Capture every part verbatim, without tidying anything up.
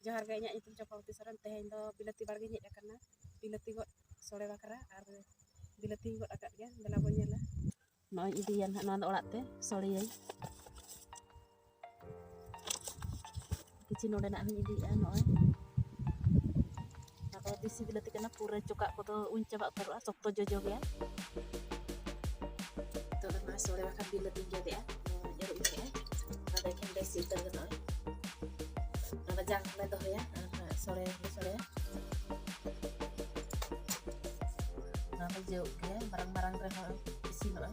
ᱡᱚᱦᱟᱨ ᱜᱮ, ᱤᱧᱟᱹᱜ ᱧᱩᱛᱩᱢ ᱪᱚᱢᱯᱟᱵᱚᱛᱤ ᱥᱚᱨᱮᱱ᱾ ᱛᱮᱦᱮᱧ ᱫᱚ ᱵᱤᱞᱟᱹᱛᱤ ᱵᱟᱲᱜᱮᱧ ᱦᱮᱡ ᱟᱠᱟᱱᱟ ᱵᱤᱞᱟᱹᱛᱤ ᱜᱚᱫ ᱥᱚᱲᱮ ᱵᱟᱠᱷᱨᱟ, ᱟᱨ ᱵᱤᱞᱟᱹᱛᱤᱧ ᱜᱚᱫ ᱟᱠᱟᱫ ᱜᱮᱭᱟ᱾ ᱫᱮᱞᱟ ᱵᱚᱱ ᱧᱮᱞᱟ᱾ ᱱᱚᱜᱼᱚᱭ ᱤᱧ ᱤᱫᱤᱭᱟ ᱱᱟᱦᱟᱜ ᱱᱚᱣᱟ ᱫᱚ ᱚᱲᱟᱜ ᱛᱮ ᱥᱚᱲᱮᱭᱟᱹᱧ᱾ ᱠᱤᱪᱷᱤ ᱱᱚᱰᱮᱱᱟᱜ ᱦᱚᱸᱧ ᱤᱫᱤᱭᱮᱫᱼᱟ᱾ ᱱᱚᱜᱼᱚᱭ ᱱᱚᱣᱟ ᱫᱚ ᱫᱮᱥᱤ ᱵᱤᱞᱟᱹᱛᱤ ᱠᱟᱱᱟ, ᱯᱩᱨᱟᱹ ᱪᱚᱠᱟᱜ ᱠᱚᱫᱚ ᱩᱧ ᱪᱟᱵᱟ ᱩᱛᱟᱹᱨᱚᱜᱼᱟ, ᱥᱚᱠᱛᱚ ᱡᱚᱡᱚ ᱜᱮᱭᱟ᱾ ᱱᱤᱛᱚᱜ ᱫᱚ ᱱᱚᱣᱟ ᱥᱚᱲᱮ ᱵᱟᱠᱷᱨᱟ ᱵᱤᱞᱟᱹᱛᱤᱧ ᱜᱮᱫᱮᱜᱼᱟ, ᱟᱹᱨᱩᱵ ᱠᱮᱫᱼᱟ᱾ ᱱᱚᱣᱟ ᱫᱚ ᱮᱠᱷᱮᱱ ᱫᱮᱥᱤ ᱩᱛᱟᱹᱨ ᱜᱮ ᱱᱚᱜᱼᱚᱭ᱾ ᱱᱚᱣᱟ ᱫᱚ ᱡᱟᱝ ᱞᱮ ᱫᱚᱦᱚᱭᱟ ᱟᱨ ᱥᱚᱲᱮ ᱞᱮ ᱥᱚᱲᱮᱭᱟ᱾ ᱱᱚᱣᱟ ᱫᱚ ᱡᱟᱹᱣᱜ ᱜᱮ, ᱢᱟᱨᱟᱝ ᱢᱟᱨᱟᱝ ᱨᱮᱦᱚᱸ ᱤᱥᱤᱱᱚᱜᱼᱟ᱾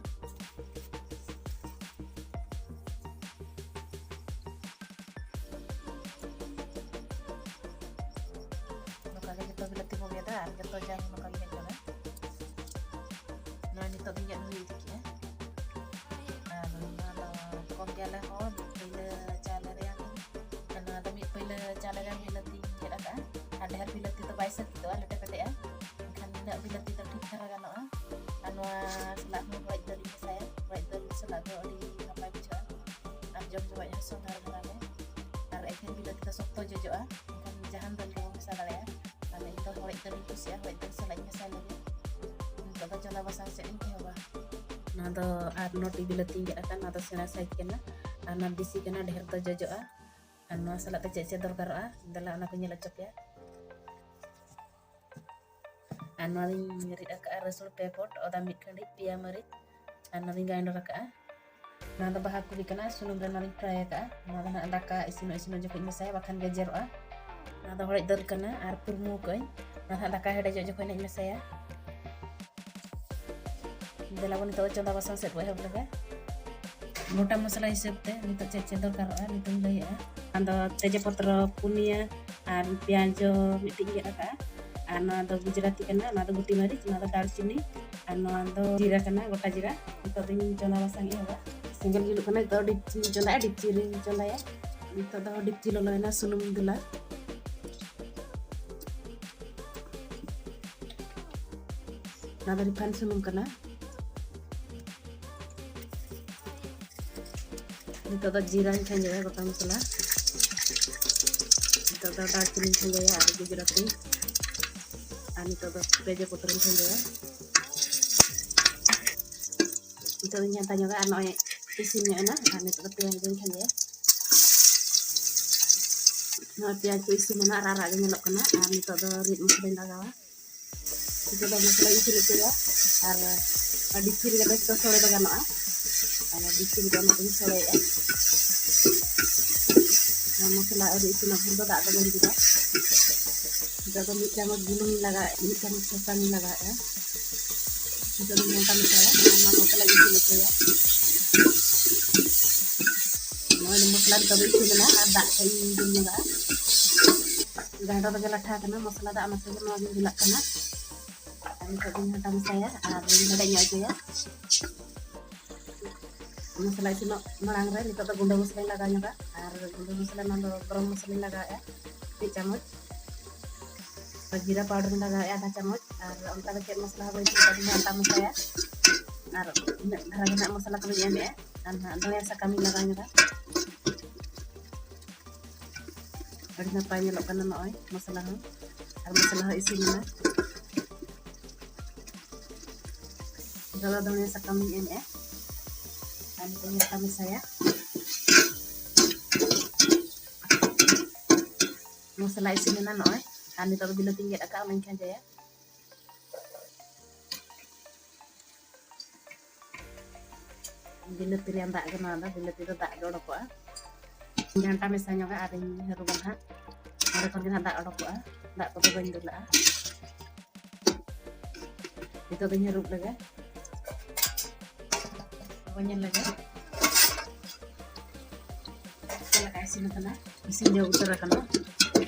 ᱱᱚᱝᱠᱟ ᱜᱮ ᱡᱚᱛᱚ ᱵᱤᱞᱟᱹᱛᱤ ᱠᱚ ᱜᱮᱫᱟ ᱟᱨ ᱡᱚᱛᱚ ᱡᱟᱝ ᱱᱚᱝᱠᱟ ᱜᱮ ᱜᱮᱫ ᱠᱟᱜᱼᱟ᱾ ᱱᱚᱣᱟ ᱱᱤᱛᱚᱜ ᱫᱚ ᱜᱮᱫ ᱦᱩᱭ ᱤᱫᱤ ᱠᱮᱜᱼᱟ᱾ ᱟᱨ ᱱᱚᱣᱟ ᱫᱚ ᱠᱚᱢ ᱜᱮᱭᱟᱞᱮ ᱦᱚᱲ, ᱢᱤᱫ ᱯᱟᱹᱭᱞᱟᱹ ᱪᱟᱣᱞᱮ ᱨᱮᱭᱟᱜ, ᱟᱨ ᱱᱚᱣᱟ ᱫᱚ ᱢᱤᱫ ᱯᱟᱹᱭᱞᱟᱹ ᱪᱟᱣᱞᱮ ᱨᱮᱭᱟᱜ ᱵᱤᱞᱟᱹᱛᱤᱧ ᱜᱮᱫ ᱟᱠᱟᱫᱼᱟ᱾ ᱟᱨ ᱰᱷᱮᱨ ᱵᱤᱞᱟᱹᱛᱤ ᱫᱚ ᱵᱟᱭ ᱥᱟᱹᱠᱤᱛᱚᱜᱼᱟ, ᱞᱮᱴᱮ ᱯᱮᱴᱮᱜᱼᱟ᱾ ᱮᱱᱠᱷᱟᱱ ᱱᱤᱱᱟᱹᱜ ᱵᱤᱞᱟᱹᱛᱤ ᱫᱚ ᱴᱷᱤᱠ ᱫᱷᱟᱨᱟ ᱜᱟᱱᱚᱜᱼᱟ᱾ ᱟᱨ ᱱᱚᱣᱟ ᱥᱟᱞᱟᱜ ᱦᱚᱸ ᱦᱚᱲᱮᱡ ᱫᱟᱹᱞ ᱤᱧ ᱢᱮᱥᱟᱭᱟ᱾ ᱦᱚᱲᱮᱡ ᱫᱟᱹᱞ ᱥᱟᱞᱟᱜ ᱫᱚ ᱟᱹᱰᱤ ᱱᱟᱯᱟᱭ ᱵᱩᱡᱷᱟᱹᱜᱼᱟ᱾ ᱟᱨ ᱡᱚᱢ ᱡᱚᱢᱟᱜ ᱦᱚᱸ ᱥᱚᱸᱫᱷᱟᱲ ᱫᱷᱟᱨᱟ ᱜᱮ᱾ ᱟᱨ ᱮᱠᱷᱮᱱ ᱵᱤᱞᱟᱹᱛᱤ ᱫᱚ ᱥᱚᱠᱛᱚ ᱡᱚᱡᱚᱜᱼᱟ, ᱮᱱᱠᱷᱟᱱ ᱡᱟᱦᱟᱱ ᱫᱟᱹᱞ ᱨᱮᱵᱚᱱ ᱢᱮᱥᱟ ᱫᱟᱲᱮᱭᱟᱜᱼᱟ᱾ ᱟᱨ ᱤᱧ ᱫᱚ ᱦᱚᱲᱮᱡ ᱫᱟᱹᱞ ᱤᱧ ᱠᱩᱥᱤᱭᱟᱜᱼᱟ, ᱦᱚᱲᱮᱡ ᱫᱟᱹᱞ ᱥᱟᱞᱟᱜ ᱤᱧ ᱢᱮᱥᱟᱭ ᱞᱟᱹᱜᱤᱫ᱾ ᱱᱤᱛᱚᱜ ᱫᱚ ᱪᱚᱸᱫᱟ ᱵᱟᱥᱟᱝ ᱥᱮᱫ ᱤᱧ ᱮᱦᱚᱵᱟ᱾ ᱱᱚᱣᱟ ᱫᱚ ᱟᱨ ᱱᱚᱴᱤ ᱵᱤᱞᱟᱹᱛᱤᱧ ᱜᱮᱫ ᱟᱠᱟᱫ, ᱱᱚᱣᱟ ᱫᱚ ᱥᱮᱬᱟ ᱥᱟᱭᱤᱡ ᱠᱟᱱᱟ ᱟᱨ ᱱᱚᱣᱟ ᱫᱮᱥᱤ ᱠᱟᱱᱟ, ᱰᱷᱮᱨ ᱫᱚ ᱡᱚᱡᱚᱜᱼᱟ᱾ ᱟᱨ ᱱᱚᱣᱟ ᱥᱟᱞᱟᱜ ᱛᱮ ᱪᱮᱫ ᱪᱮᱫ ᱫᱚᱨᱠᱟᱨᱚᱜᱼᱟ, ᱫᱮᱞᱟ ᱚᱱᱟ ᱠᱚᱧ ᱧᱮᱞ ᱦᱚᱪᱚ ᱯᱮᱭᱟ᱾ ᱟᱨ ᱱᱚᱣᱟ ᱫᱚᱧ ᱨᱤᱫ ᱟᱠᱟᱫᱼᱟ ᱨᱟᱹᱥᱩᱱ ᱯᱮ ᱯᱚᱴ, ᱟᱫᱟ ᱢᱤᱫ ᱠᱷᱟᱹᱰᱤ, ᱯᱮᱸᱭᱟ ᱢᱟᱹᱨᱤᱪ, ᱟᱨ ᱱᱚᱣᱟ ᱫᱚᱧ grinder ᱟᱠᱟᱫᱼᱟ᱾ ᱱᱚᱣᱟ ᱫᱚ ᱵᱟᱦᱟ ᱠᱚᱵᱤ ᱠᱟᱱᱟ, ᱥᱩᱱᱩᱢ ᱨᱮ ᱱᱚᱣᱟ ᱫᱚᱧ fry ᱟᱠᱟᱫᱼᱟ᱾ ᱱᱚᱣᱟ ᱫᱚ ᱱᱟᱦᱟᱜ ᱫᱟᱠᱟ ᱤᱥᱤᱱᱚᱜ ᱤᱥᱤᱱᱚᱜ ᱡᱚᱠᱷᱚᱱ ᱤᱧ ᱢᱮᱥᱟᱭᱟ, ᱵᱟᱠᱷᱟᱱ ᱜᱮᱡᱮᱨᱚᱜᱼᱟ᱾ ᱱᱚᱣᱟ ᱫᱚ ᱦᱚᱲᱮᱡ ᱫᱟᱹᱞ ᱠᱟᱱᱟ ᱟᱨ ᱯᱩᱨᱢᱩ ᱠᱟᱜ ᱟᱹᱧ, ᱱᱚᱣᱟ ᱫᱚ ᱱᱟᱦᱟᱜ ᱫᱟᱠᱟ ᱦᱮᱰᱮᱡᱚᱜ ᱡᱚᱠᱷᱚᱱ ᱤᱧ ᱢᱮᱥᱟᱭᱟ᱾ ᱫᱮᱞᱟ ᱵᱚᱱ ᱱᱤᱛᱚᱜ ᱪᱚᱸᱫᱟ ᱵᱟᱥᱟᱝ ᱥᱮᱫ ᱵᱚ ᱮᱦᱚᱵ ᱞᱮᱜᱮ᱾ ᱜᱚᱴᱟ ᱢᱚᱥᱞᱟ ᱦᱤᱥᱟᱹᱵ ᱛᱮ ᱱᱤᱛᱚᱜ ᱪᱮᱫ ᱪᱮᱫ ᱫᱚᱨᱠᱟᱨᱚᱜᱼᱟ, ᱱᱤᱛᱚᱝ ᱞᱟᱹᱭᱮᱜᱼᱟ᱾ ᱟᱫᱚ ᱛᱮᱡᱽ ᱯᱚᱛᱨᱚ ᱯᱩᱱᱭᱟᱹ ᱟᱨ ᱯᱮᱸᱭᱟᱡᱽ ᱢᱤᱫᱴᱤᱡ ᱤᱧ ᱜᱮᱫ ᱟᱠᱟᱫᱼᱟ᱾ ᱟᱨ ᱱᱚᱣᱟ ᱫᱚ ᱜᱩᱡᱽᱨᱟᱛᱤ ᱠᱟᱱᱟ, ᱱᱚᱣᱟ ᱫᱚ ᱜᱩᱴᱤ ᱢᱟᱹᱨᱤᱪ, ᱱᱚᱣᱟ ᱫᱚ ᱫᱟᱨᱪᱤᱱᱤ, ᱟᱨ ᱱᱚᱣᱟ ᱫᱚ ᱡᱤᱨᱟ ᱠᱟᱱᱟ, ᱜᱚᱴᱟ ᱡᱤᱨᱟ᱾ ᱱᱤᱛᱚᱜ ᱫᱚᱧ ᱪᱚᱸᱫᱟ ᱵᱟᱥᱟᱝ ᱮᱦᱚᱵᱟ᱾ ᱥᱮᱸᱜᱮᱞ ᱡᱩᱞᱩᱜ ᱠᱟᱱᱟ, ᱱᱤᱛᱚᱜ ᱰᱮᱠᱪᱤᱧ ᱪᱚᱸᱫᱟᱭᱟ, ᱰᱮᱠᱪᱤ ᱨᱤᱧ ᱪᱚᱸᱫᱟᱭᱟ᱾ ᱱᱤᱛᱚᱜ ᱫᱚ ᱰᱮᱠᱪᱤ ᱞᱚᱞᱚᱭᱮᱱᱟ, ᱥᱩᱱᱩᱢ ᱫᱩᱞᱟ᱾ ᱱᱚᱣᱟ ᱫᱚ refined ᱥᱩᱱᱩᱢ ᱠᱟᱱᱟ᱾ ᱱᱤᱛᱚᱜ ᱫᱚ ᱡᱤᱨᱟᱧ ᱠᱷᱟᱸᱡᱚᱭᱟ, ᱜᱚᱴᱟ ᱢᱚᱥᱞᱟ᱾ ᱱᱤᱛᱚᱜ ᱫᱚ ᱫᱟᱨᱪᱤᱱᱤᱧ ᱠᱷᱟᱸᱡᱚᱭᱟ ᱟᱨ ᱜᱩᱡᱽᱨᱟᱹᱛᱤ, ᱟᱨ ᱱᱤᱛᱚᱜ ᱫᱚ ᱛᱮᱡᱽ ᱯᱚᱛᱨᱚᱧ ᱠᱷᱟᱸᱡᱚᱭᱟ᱾ ᱱᱤᱛᱚᱜ ᱫᱚᱧ ᱜᱷᱟᱱᱴᱟ ᱧᱚᱜᱟ ᱟᱨ ᱱᱚᱜᱼᱚᱭ ᱤᱥᱤᱱ ᱧᱚᱜ ᱮᱱᱟ᱾ ᱟᱨ ᱱᱤᱛᱚᱜ ᱫᱚ ᱯᱮᱸᱭᱟᱡᱽ ᱫᱚᱧ ᱠᱷᱟᱸᱡᱚᱭᱟ᱾ ᱱᱚᱜᱼᱚᱭ ᱯᱮᱸᱭᱟᱡᱽ ᱠᱚ ᱤᱥᱤᱱ ᱮᱱᱟ, ᱟᱨᱟᱜ ᱟᱨᱟᱜ ᱜᱮ ᱧᱮᱞᱚᱜ ᱠᱟᱱᱟ᱾ ᱟᱨ ᱱᱤᱛᱚᱜ ᱫᱚ ᱨᱤᱫ ᱢᱚᱥᱞᱟᱧ ᱞᱟᱜᱟᱣᱟ᱾ ᱱᱤᱛᱚᱜ ᱫᱚ ᱢᱚᱥᱞᱟ ᱤᱥᱤᱱ ᱦᱚᱪᱚᱭᱟ ᱟᱨ ᱟᱹᱰᱤ ᱰᱷᱮᱨ ᱜᱮ ᱵᱮᱥ ᱫᱚ ᱥᱚᱲᱮ ᱫᱚ ᱜᱟᱱᱚᱜᱼᱟ᱾ ᱟᱨ ᱟᱹᱰᱤ ᱰᱷᱮᱨ ᱜᱮ ᱚᱱᱟᱛᱮᱧ ᱥᱚᱲᱮᱭᱮᱫᱼᱟ᱾ ᱟᱨ ᱢᱚᱥᱞᱟ ᱟᱹᱣᱨᱤ ᱤᱥᱤᱱᱚᱜ ᱵᱷᱳᱨ ᱫᱚ ᱫᱟᱜ ᱫᱚ ᱵᱟᱹᱧ ᱫᱩᱞᱟ᱾ ᱱᱤᱛᱚᱜ ᱫᱚ ᱢᱤᱫ ᱪᱟᱢᱚᱪ ᱵᱩᱞᱩᱝ ᱤᱧ ᱞᱟᱜᱟᱣᱮᱫᱼᱟ, ᱢᱤᱫ ᱪᱟᱢᱚᱪ ᱥᱟᱥᱟᱝ ᱤᱧ ᱞᱟᱜᱟᱣᱮᱫᱼᱟ᱾ ᱱᱤᱛᱚᱜ ᱫᱚ ᱱᱚᱝᱠᱟ ᱢᱮᱥᱟᱭᱟ ᱟᱨ ᱚᱱᱟ ᱢᱚᱥᱞᱟ ᱤᱥᱤᱱ ᱦᱚᱪᱚᱭᱟ᱾ ᱱᱚᱜᱼᱚᱭ ᱢᱚᱥᱞᱟ ᱱᱤᱛᱚᱜ ᱫᱚ ᱤᱥᱤᱱ ᱮᱱᱟ ᱟᱨ ᱫᱟᱜ ᱠᱚ ᱤᱧ ᱫᱩᱞ ᱧᱚᱜᱟᱜᱼᱟ᱾ ᱜᱟᱸᱰᱚ ᱨᱮᱜᱮ ᱞᱟᱴᱷᱟ ᱟᱠᱟᱱᱟ ᱢᱚᱥᱞᱟ ᱫᱚ, ᱚᱱᱟᱛᱮ ᱱᱚᱣᱟ ᱜᱤᱧ ᱫᱩᱞᱟᱜ ᱠᱟᱱᱟ᱾ ᱟᱨ ᱱᱤᱛᱚᱜ ᱫᱚᱧ ᱜᱷᱟᱱᱴᱟ ᱢᱮᱥᱟᱭᱟ ᱟᱨ ᱤᱧ ᱦᱮᱰᱮᱡ ᱧᱚᱜ ᱦᱚᱪᱚᱭᱟ᱾ ᱢᱚᱥᱞᱟ ᱤᱥᱤᱱᱚᱜ ᱢᱟᱲᱟᱝ ᱨᱮ ᱱᱤᱛᱚᱜ ᱫᱚ ᱜᱩᱸᱰᱟᱹ ᱢᱚᱥᱞᱟᱧ ᱞᱟᱜᱟᱣ ᱧᱚᱜᱟ᱾ ᱟᱨ ᱜᱩᱸᱰᱟᱹ ᱢᱚᱥᱞᱟ, ᱱᱚᱣᱟ ᱫᱚ ᱜᱚᱨᱚᱢ ᱢᱚᱥᱞᱟᱧ ᱞᱟᱜᱟᱣᱮᱫᱼᱟ ᱢᱤᱫ ᱪᱟᱢᱚᱪ᱾ ᱟᱨ ᱡᱤᱨᱟ ᱯᱟᱣᱰᱟᱨᱤᱧ ᱞᱟᱜᱟᱣᱮᱫᱼᱟ ᱟᱫᱷᱟ ᱪᱟᱢᱚᱪ᱾ ᱟᱨ ᱚᱱᱠᱟ ᱫᱚ ᱪᱮᱫ ᱢᱚᱥᱞᱟ ᱦᱚᱸ ᱵᱟᱹᱧ ᱞᱟᱜᱟᱣ, ᱜᱷᱟᱱᱴᱟ ᱢᱮᱥᱟᱭᱟ᱾ ᱟᱨ ᱩᱱᱟᱹᱜ ᱫᱷᱟᱨᱟ ᱜᱮ ᱱᱟᱜ ᱢᱚᱥᱞᱟ ᱠᱚᱫᱚᱧ ᱮᱢᱮᱫᱼᱟ᱾ ᱟᱨ ᱱᱟᱜ ᱫᱷᱚᱱᱤᱭᱟᱹ ᱥᱟᱠᱟᱢᱤᱧ ᱞᱟᱜᱟᱣ ᱧᱚᱜᱟ᱾ ᱟᱹᱰᱤ ᱱᱟᱯᱟᱭ ᱧᱮᱞᱚᱜ ᱠᱟᱱᱟ ᱱᱚᱜᱼᱚᱭ ᱢᱚᱥᱞᱟ ᱦᱚᱸ᱾ ᱟᱨ ᱢᱚᱥᱞᱟ ᱦᱚᱸ ᱤᱥᱤᱱ ᱮᱱᱟ᱾ ᱱᱤᱛᱚᱜ ᱫᱚ ᱫᱷᱚᱱᱤᱭᱟᱹ ᱥᱟᱠᱟᱢ ᱤᱧ ᱮᱢᱮᱫᱼᱟ᱾ ᱟᱨ ᱱᱤᱛᱚᱜ ᱤᱧ ᱜᱷᱟᱱᱴᱟ ᱢᱮᱥᱟᱭᱟ᱾ ᱢᱚᱥᱞᱟ ᱤᱥᱤᱱ ᱮᱱᱟ ᱱᱚᱜᱼᱚᱭ᱾ ᱟᱨ ᱱᱤᱛᱚᱜ ᱫᱚ ᱵᱤᱞᱟᱹᱛᱤᱧ ᱜᱮᱫ ᱟᱠᱟᱫᱼᱟ, ᱚᱱᱟᱧ ᱠᱷᱟᱸᱡᱚᱭᱟ᱾ ᱵᱤᱞᱟᱹᱛᱤ ᱨᱮᱭᱟᱜ ᱫᱟᱜ ᱜᱮ ᱱᱚᱣᱟ ᱫᱚ, ᱵᱤᱞᱟᱹᱛᱤ ᱫᱚ ᱫᱟᱜ ᱜᱮ ᱚᱰᱚᱠᱚᱜᱼᱟ᱾ ᱜᱷᱟᱱᱴᱟ ᱢᱮᱥᱟ ᱧᱚᱜᱟ ᱟᱨᱤᱧ ᱦᱟᱹᱨᱩᱵᱟ ᱱᱟᱦᱟᱜ᱾ ᱚᱸᱰᱮ ᱠᱷᱚᱱ ᱜᱮ ᱱᱟᱦᱟᱜ ᱫᱟᱜ ᱚᱰᱚᱠᱚᱜᱼᱟ, ᱫᱟᱜ ᱠᱚᱫᱚ ᱵᱟᱹᱧ ᱫᱩᱞᱟᱜᱼᱟ᱾ ᱱᱤᱛᱚᱜ ᱫᱚᱧ ᱦᱟᱹᱨᱩᱵ ᱞᱮᱜᱮ, ᱟᱵᱚ ᱧᱮᱞ ᱞᱮᱜᱮ ᱪᱮᱫ ᱞᱮᱠᱟ ᱤᱥᱤᱱ ᱟᱠᱟᱱᱟ᱾ ᱤᱥᱤᱱ ᱡᱚ ᱩᱛᱟᱹᱨ ᱟᱠᱟᱱᱟ᱾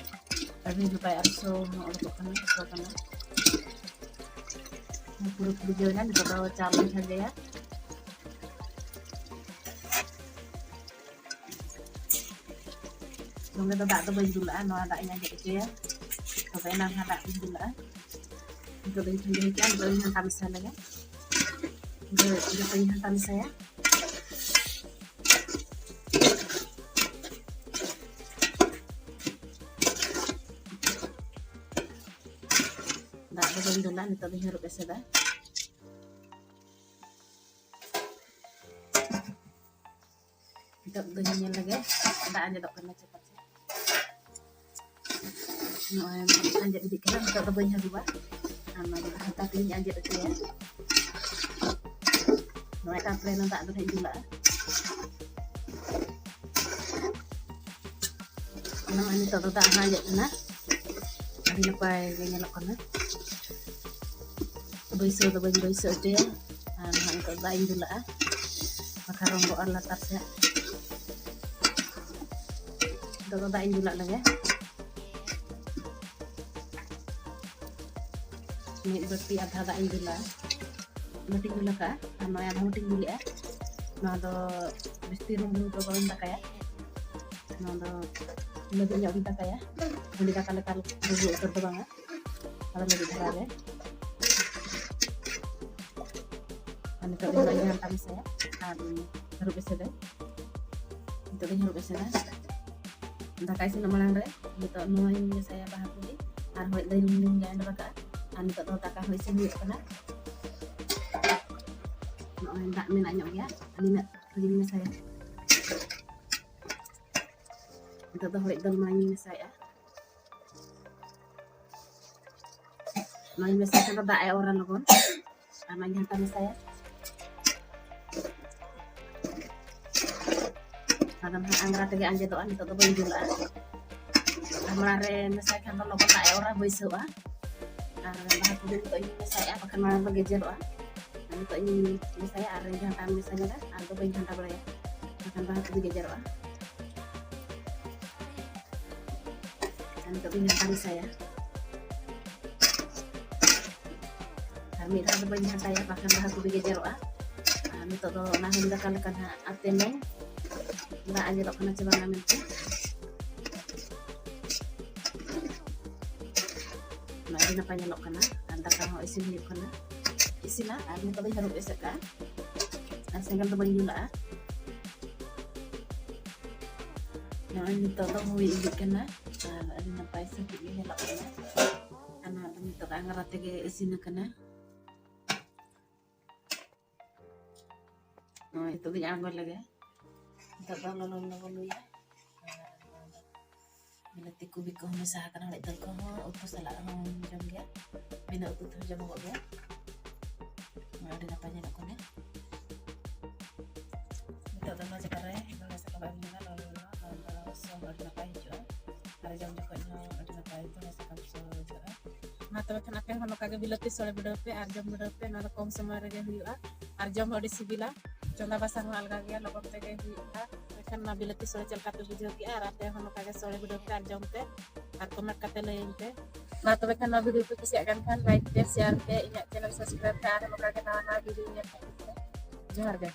ᱟᱹᱰᱤ ᱱᱟᱯᱟᱭ ᱟᱨ ᱥᱚ ᱦᱚᱸ ᱚᱰᱚᱠᱚᱜ ᱠᱟᱱᱟ, ᱥᱚ ᱠᱟᱱᱟ᱾ ᱯᱩᱨᱟᱹ ᱯᱩᱨᱤ ᱡᱚᱭᱮᱱᱟ᱾ ᱱᱤᱛᱚᱜ ᱫᱚ ᱪᱟᱣᱞᱮᱧ ᱠᱷᱟᱸᱡᱚᱭᱟ᱾ ᱫᱚᱢᱮ ᱫᱚ ᱫᱟᱜ ᱫᱚ ᱵᱟᱹᱧ ᱫᱩᱞᱟᱜᱼᱟ, ᱱᱚᱣᱟ ᱫᱟᱜ ᱤᱧ ᱟᱸᱡᱮᱫ ᱦᱚᱪᱚᱭᱟ, ᱛᱚᱵᱮ ᱮᱱᱟᱝ ᱦᱟᱸᱜ ᱫᱟᱜ ᱫᱩᱧ ᱫᱩᱞᱟᱜᱼᱟ᱾ ᱱᱤᱛᱚᱜ ᱫᱚᱧ ᱠᱷᱟᱸᱡᱚ ᱦᱚᱪᱚᱭᱟ, ᱱᱤᱛᱚᱜ ᱤᱧ ᱜᱷᱟᱱᱴᱟ ᱢᱮᱥᱟ ᱞᱮᱜᱮ᱾ ᱡᱚᱛᱚᱧ ᱜᱷᱟᱱᱴᱟ ᱢᱮᱥᱟᱭᱟ᱾ ᱫᱟᱜ ᱫᱚ ᱵᱟᱹᱧ ᱫᱩᱞᱟ, ᱱᱤᱛᱚᱜ ᱫᱚᱧ ᱦᱟᱹᱨᱩᱵ ᱮᱥᱮᱫᱟ᱾ ᱱᱤᱛᱚᱜ ᱫᱚᱧ ᱧᱮᱞ ᱞᱮᱜᱮ, ᱫᱟᱜ ᱟᱸᱡᱮᱫᱚᱜ ᱠᱟᱱᱟ ᱪᱮ ᱯᱟᱪᱮ᱾ ᱱᱚᱜᱼᱚᱭ ᱟᱸᱡᱮᱫ ᱤᱫᱤᱜ ᱠᱟᱱᱟ, ᱱᱤᱛᱚᱜ ᱫᱚ ᱵᱟᱹᱧ ᱦᱟᱹᱨᱩᱵᱟ᱾ ᱟᱨ ᱱᱚᱣᱟ ᱫᱚ ᱦᱟᱛᱟ ᱛᱮᱜᱤᱧ ᱟᱸᱡᱮᱫ ᱦᱚᱪᱚᱭᱟ᱾ ᱱᱚᱣᱟ ᱛᱟᱨᱯᱚᱨᱮ ᱚᱱᱟ ᱫᱟᱜ ᱫᱚ ᱦᱟᱸᱜ ᱤᱧ ᱫᱩᱞᱟᱜᱼᱟ᱾ ᱱᱚᱜᱼᱚᱭ ᱱᱤᱛᱚᱜ ᱫᱚ ᱫᱟᱜ ᱦᱚᱸ ᱟᱸᱡᱮᱫ ᱮᱱᱟ, ᱟᱹᱰᱤ ᱱᱟᱯᱟᱭ ᱜᱮ ᱧᱮᱞᱚᱜ ᱠᱟᱱᱟ᱾ ᱵᱟᱹᱭᱥᱟᱹᱣ ᱫᱚ ᱵᱟᱹᱧ ᱵᱟᱹᱭᱥᱟᱹᱣ ᱦᱚᱪᱚᱭᱟ᱾ ᱟᱨ ᱱᱟᱦᱟᱜ ᱱᱤᱛᱚᱜ ᱫᱟᱜ ᱤᱧ ᱫᱩᱞᱟᱜᱼᱟ, ᱵᱟᱠᱷᱟᱱ ᱨᱚᱸᱜᱚᱜᱼᱟ ᱞᱟᱛᱟᱨ ᱥᱮᱫ᱾ ᱱᱤᱛᱚᱜ ᱫᱚ ᱫᱟᱜ ᱤᱧ ᱫᱩᱞᱟᱜ ᱞᱮᱜᱮ᱾ ᱢᱤᱫ ᱵᱟᱹᱴᱤ ᱟᱫᱷᱟ ᱫᱟᱜ ᱤᱧ ᱫᱩᱞᱟ, ᱵᱟᱹᱴᱤᱧ ᱫᱩᱞ ᱟᱠᱟᱫᱼᱟ᱾ ᱟᱨ ᱱᱚᱜᱼᱚᱭ ᱟᱫᱷᱟ ᱵᱟᱹᱴᱤᱧ ᱫᱩᱞᱮᱜᱼᱟ᱾ ᱱᱚᱣᱟ ᱫᱚ ᱵᱤᱥᱛᱤ ᱨᱩᱢ ᱨᱩᱢ ᱫᱚ ᱵᱟᱹᱧ ᱫᱟᱠᱟᱭᱟ, ᱱᱚᱣᱟ ᱫᱚ ᱞᱟᱹᱵᱤᱫ ᱧᱚᱜ ᱜᱤᱧ ᱫᱟᱠᱟᱭᱟ᱾ ᱦᱟᱺᱰᱤ ᱫᱟᱠᱟ ᱞᱮᱠᱟ ᱨᱩᱢ ᱩᱛᱟᱹᱨ ᱫᱚ ᱵᱟᱝᱟ, ᱟᱫᱚ ᱞᱟᱹᱵᱤᱫ ᱫᱷᱟᱨᱟ ᱜᱮ᱾ ᱟᱨ ᱱᱤᱛᱚᱜ ᱫᱚ ᱱᱚᱣᱟᱧ ᱜᱷᱟᱱᱴᱟ ᱢᱮᱥᱟᱭᱟ ᱟᱨ ᱦᱟᱹᱨᱩᱵ ᱮᱥᱮᱫᱟᱹᱧ᱾ ᱱᱤᱛᱚᱜ ᱫᱚᱧ ᱦᱟᱹᱨᱩᱵ ᱮᱥᱮᱫᱟ᱾ ᱫᱟᱠᱟ ᱤᱥᱤᱱᱚᱜ ᱢᱟᱲᱟᱝ ᱨᱮ ᱱᱤᱛᱚᱜ ᱱᱚᱣᱟᱧ ᱢᱮᱥᱟᱭᱟ, ᱵᱟᱦᱟ ᱠᱩᱲᱤ, ᱟᱨ ᱦᱚᱭ ᱫᱟᱹᱧ ᱦᱩᱧ grinder ᱟᱠᱟᱫᱼᱟ᱾ ᱟᱨ ᱱᱤᱛᱚᱜ ᱫᱚ ᱫᱟᱠᱟ ᱦᱚᱸ ᱤᱥᱤᱱ ᱦᱩᱭᱩᱜ ᱠᱟᱱᱟ᱾ ᱱᱚᱜᱼᱚᱭ ᱫᱟᱜ ᱢᱮᱱᱟᱜ ᱧᱚᱜ ᱜᱮᱭᱟ, ᱱᱤᱱᱟᱹᱜ ᱜᱤᱧ ᱢᱮᱥᱟᱭᱟ᱾ ᱱᱤᱛᱚᱜ ᱫᱚ ᱦᱚᱭ ᱫᱟᱹᱞ ᱢᱟᱧ ᱢᱮᱥᱟᱭᱮᱫᱼᱟ᱾ ᱱᱚᱣᱟᱧ ᱢᱮᱥᱟᱭ ᱠᱷᱟᱱ ᱫᱚ ᱫᱟᱜ ᱮ ᱚᱨᱟ ᱞᱚᱜᱚᱱ᱾ ᱟᱨ ᱱᱚᱣᱟᱧ ᱜᱷᱟᱱᱴᱟ ᱢᱮᱥᱟᱭᱟ᱾ ᱟᱫᱚ ᱱᱟᱦᱟᱜ ᱟᱝᱜᱽᱨᱟ ᱛᱮᱜᱮ ᱟᱸᱡᱮᱫᱚᱜᱼᱟ, ᱱᱤᱛᱚᱜ ᱫᱚ ᱵᱟᱹᱧ ᱫᱩᱞᱟᱜᱼᱟ᱾ ᱟᱨ ᱢᱟᱲᱟᱝ ᱨᱮ ᱢᱮᱥᱟᱭ ᱠᱷᱟᱱ ᱫᱚ ᱞᱚᱜᱚᱱ ᱫᱟᱜ ᱮ ᱚᱨᱟ, ᱵᱟᱹᱭᱥᱟᱹᱣᱼᱟ᱾ ᱟᱨ ᱵᱟᱦᱟ ᱠᱚᱫᱚ ᱱᱤᱛᱚᱜ ᱤᱧ ᱢᱮᱥᱟᱭᱮᱫᱼᱟ, ᱵᱟᱠᱷᱟᱱ ᱢᱟᱲᱟᱝ ᱫᱚ ᱜᱮᱡᱮᱨᱚᱜᱼᱟ᱾ ᱟᱨ ᱱᱤᱛᱚᱜ ᱤᱧ ᱢᱮᱥᱟᱭᱟ ᱟᱨ ᱤᱧ ᱜᱷᱟᱱᱴᱟ ᱢᱮᱥᱟ ᱧᱚᱜᱟ, ᱟᱨ ᱫᱚ ᱵᱟᱹᱧ ᱜᱷᱟᱱᱴᱟ ᱵᱟᱲᱟᱭᱟ, ᱵᱟᱠᱷᱟᱱ ᱵᱟᱦᱟ ᱠᱚᱫᱚ ᱜᱮᱡᱮᱨᱚᱜᱼᱟ᱾ ᱟᱨ ᱱᱤᱛᱚᱜ ᱫᱚᱧ ᱜᱷᱟᱱᱴᱟ ᱢᱮᱥᱟᱭᱟ᱾ ᱟᱨ ᱢᱤᱫ ᱫᱷᱟᱣ ᱫᱚ ᱵᱟᱹᱧ ᱜᱷᱟᱱᱴᱟᱭᱟ, ᱵᱟᱠᱷᱟᱱ ᱵᱟᱦᱟ ᱠᱚᱫᱚ ᱜᱮᱡᱮᱨᱚᱜᱼᱟ᱾ ᱟᱨ ᱱᱤᱛᱚᱜ ᱫᱚ ᱚᱱᱟ ᱦᱟᱺᱰᱤ ᱫᱟᱠᱟ ᱞᱮᱠᱟ ᱱᱟᱦᱟᱜ ᱟᱛᱮ ᱢᱮ, ᱫᱟᱜ ᱟᱸᱡᱮᱫᱚᱜ ᱠᱟᱱᱟ ᱪᱮ ᱵᱟᱝᱟ ᱢᱮᱱᱛᱮ᱾ ᱱᱚᱣᱟ ᱟᱹᱰᱤ ᱱᱟᱯᱟᱭ ᱧᱮᱞᱚᱜ ᱠᱟᱱᱟ᱾ ᱟᱨ ᱫᱟᱠᱟ ᱦᱚᱸ ᱤᱥᱤᱱ ᱦᱩᱭᱩᱜ ᱠᱟᱱᱟ, ᱤᱥᱤᱱᱟ᱾ ᱟᱨ ᱱᱤᱛᱚᱜ ᱫᱚᱧ ᱦᱟᱹᱨᱩᱵ ᱮᱥᱮᱫ ᱠᱟᱜᱼᱟ ᱟᱨ ᱥᱮᱸᱜᱮᱞ ᱫᱚ ᱵᱟᱹᱧ ᱡᱩᱞᱟᱜᱼᱟ᱾ ᱱᱚᱜᱼᱚᱭ ᱱᱤᱛᱚᱜ ᱫᱚ ᱦᱩᱭ ᱤᱫᱤᱜ ᱠᱟᱱᱟ ᱟᱨ ᱟᱹᱰᱤ ᱱᱟᱯᱟᱭ ᱥᱟᱺᱦᱤᱡ ᱜᱮ ᱧᱮᱞᱚᱜ ᱠᱟᱱᱟ᱾ ᱟᱨ ᱱᱚᱣᱟ ᱫᱚ ᱱᱤᱛᱚᱜ ᱟᱝᱜᱽᱨᱟ ᱛᱮᱜᱮ ᱤᱥᱤᱱ ᱟᱠᱟᱱᱟ᱾ ᱱᱚᱜᱼᱚᱭ ᱱᱤᱛᱚᱜ ᱫᱚᱧ ᱟᱬᱜᱚ ᱞᱮᱜᱮ᱾ ᱱᱤᱛᱚᱜ ᱫᱚ ᱞᱚᱞᱚ ᱞᱚᱞᱚ ᱵᱚᱱ ᱞᱩᱭᱟ᱾ ᱟᱨ ᱱᱚᱣᱟ ᱫᱚ ᱵᱤᱞᱟᱹᱛᱤ ᱠᱚ, ᱵᱤᱞᱟᱹᱛᱤ ᱠᱚ ᱢᱮᱥᱟ ᱟᱠᱟᱱᱟ ᱦᱚᱲᱮᱡ ᱫᱟᱹᱞ ᱠᱚᱦᱚᱸ᱾ ᱩᱛᱩ ᱥᱟᱞᱟᱜ ᱦᱚᱸ ᱡᱚᱢ ᱜᱮᱭᱟ, ᱵᱤᱱᱟᱹ ᱩᱛᱩ ᱛᱮᱦᱚᱸ ᱡᱚᱢᱚᱜᱚᱜ ᱜᱮᱭᱟ᱾ ᱟᱹᱰᱤ ᱱᱟᱯᱟᱭ ᱧᱮᱞᱚᱜ ᱠᱟᱱᱟ᱾ ᱱᱤᱛᱚᱜ ᱫᱚ ᱱᱚᱣᱟ ᱡᱟᱭᱜᱟ ᱨᱮ ᱫᱷᱚᱱᱤᱭᱟᱹ ᱥᱟᱠᱟᱢ ᱮᱢ ᱧᱚᱜᱟ, ᱞᱚᱞᱚ ᱞᱚᱞᱚ, ᱱᱚᱣᱟ ᱫᱚ ᱥᱚ ᱟᱹᱰᱤ ᱱᱟᱯᱟᱭ ᱦᱤᱡᱩᱜᱼᱟ᱾ ᱟᱨ ᱡᱚᱢ ᱡᱚᱠᱷᱚᱡ ᱦᱚᱸ ᱟᱹᱰᱤ ᱱᱟᱯᱟᱭ ᱫᱷᱚᱱᱤᱭᱟᱹ ᱥᱟᱠᱟᱢ ᱥᱚ ᱦᱤᱡᱩᱜᱼᱟ᱾ ᱢᱟ ᱛᱚᱵᱮ ᱠᱷᱟᱱ ᱟᱯᱮ ᱦᱚᱸ ᱱᱚᱝᱠᱟ ᱜᱮ ᱵᱤᱞᱟᱹᱛᱤ ᱥᱚᱲᱮ ᱵᱤᱰᱟᱹᱣ ᱯᱮ ᱟᱨ ᱡᱚᱢ ᱵᱤᱰᱟᱹᱣ ᱯᱮ᱾ ᱱᱚᱣᱟ ᱫᱚ ᱠᱚᱢ ᱥᱚᱢᱚᱭ ᱨᱮᱜᱮ ᱦᱩᱭᱩᱜᱼᱟ ᱟᱨ ᱡᱚᱢ ᱦᱚᱸ ᱟᱹᱰᱤ ᱥᱤᱵᱤᱞᱟ᱾ ᱪᱚᱸᱫᱟ ᱵᱟᱥᱟᱝ ᱦᱚᱸ ᱟᱞᱜᱟ ᱜᱮᱭᱟ, ᱞᱚᱜᱚᱱ ᱛᱮᱜᱮ ᱦᱩᱭᱩᱜᱼᱟ᱾ ᱮᱱᱠᱷᱟᱱ ᱱᱚᱣᱟ ᱵᱤᱞᱟᱹᱛᱤ ᱥᱚᱲᱮ ᱪᱮᱫ ᱞᱮᱠᱟ ᱯᱮ ᱵᱩᱡᱷᱟᱹᱣ ᱠᱮᱜᱼᱟ? ᱟᱨ ᱟᱯᱮ ᱦᱚᱸ ᱱᱚᱝᱠᱟ ᱜᱮ ᱥᱚᱲᱮ ᱵᱤᱰᱟᱹᱣ ᱯᱮ ᱟᱨ ᱡᱚᱢ ᱯᱮ ᱟᱨ comment ᱠᱟᱛᱮ ᱞᱟᱹᱭᱟᱹᱧ ᱯᱮ᱾ ᱢᱟ ᱛᱚᱵᱮ ᱠᱷᱟᱱ ᱱᱚᱣᱟ video ᱯᱮ ᱠᱩᱥᱤᱭᱟᱜ ᱠᱟᱱ ᱠᱷᱟᱱ like ᱯᱮ, share ᱯᱮ, ᱤᱧᱟᱹᱜ channel subscribe ᱯᱮ᱾ ᱟᱨ ᱱᱚᱝᱠᱟ ᱜᱮ ᱱᱟᱣᱟ ᱱᱟᱣᱟ video ᱧᱮᱞ ᱯᱮ᱾ ᱡᱚᱦᱟᱨ ᱜᱮ᱾